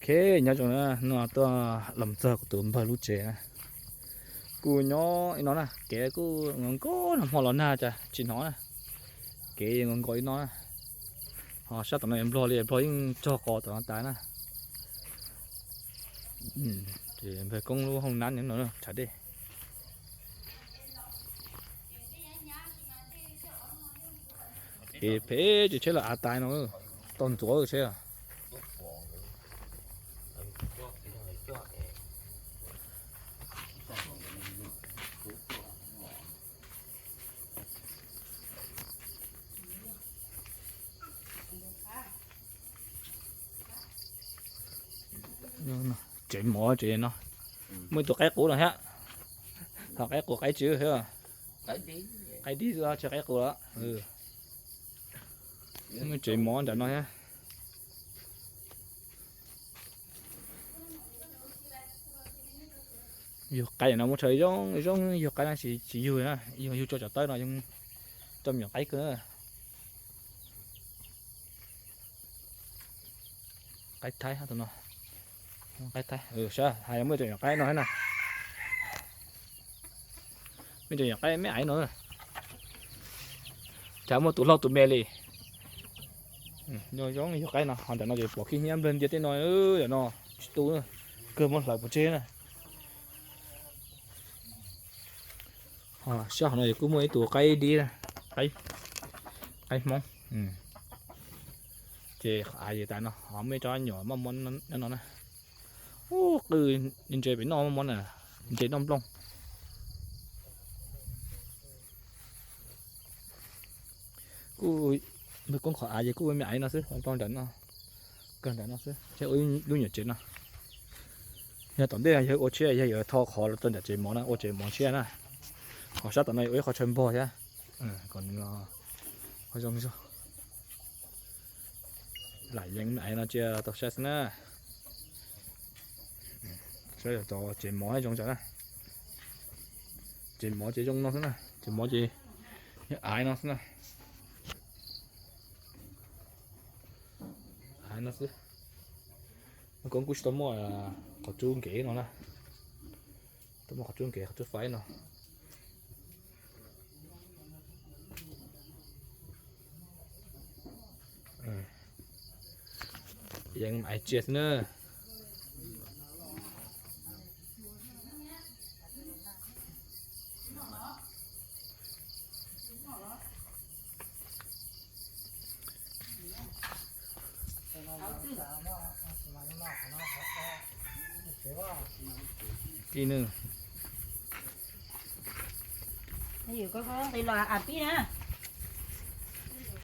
Ok, nyob zoo na, no tuaj los txog kuv tus npawg lub tsev na. Kuj nyob ib no na, kev kuj nkos nkos, nag hmo los nag cas tsis hnov na. Kev nkos nkos ib no na. Ho sab tom no nplog li, nplog yeej tsog qos tom no tas na. Ces npawg Koob lub hooj nab no tshav dej. Kev phem ces tsheb los av tais no, tau ntxuav tsheb. Tsev mov tsev no, muaj ib tug qaib qus no thiab. Ho qaib qus qaib tswv thiab. Qaib dib xwb tsis qaib qus lawm. Muaj tsev mov nram no thiab. Yug qaib no muab tso zoo zoo, yug qaib no tsis yug na, yug tso cov tawb no zoo, coj me nyuam qaib kawg na. Qaib thaib tus no, qaib thaib, sab hais muaj cov nyuam qaib no thiab na. Me cov nyuam qaib me aiv no, cas muaj tus hlob tus me li. Nyob zoo yug qaib no, ho ntawm no ces pom khib hnyiab nplawg ntias tej no, ntawm no tsis tu, kawg muab hlawv pov tseg na. Sab hauv no kuj muaj ib tug qaib dib, qaib hmoob. Ces av ces tas no ho muaj ib tsob nyuam moj muab nyob no na. Ub, qw ntse pem noj moj muab na, ntse noj nplooj. Kuj npawg Koob qhov av ces kuj ua me aiv no xwb, rau nram no, kawg nram no xwb, thiab ua lub nyuam tsev no. Yog tom ntej yog ua tshiab, yog yuav tho qhov rau nram tsev mov na, ua tsev mov tshiab na. Ho sab tom no ua ib qho chaw npog thiab, kom nws qhov zoo zog. Lam yees me aiv no cia tau saib xwb na. Saib tau tsev mov zoo zog na. Tsev mov ces zoo no xwb na, tsev mov ces yog aiv no xwb na. Aiv no xwb. Koob kuj tsis tau muaj qhov tsub nkev no na. Tau muaj qhov tsub nkev, qhov tsub faib no. Yees me aiv cia xwb na. Kis nws. Nqis los av pib na.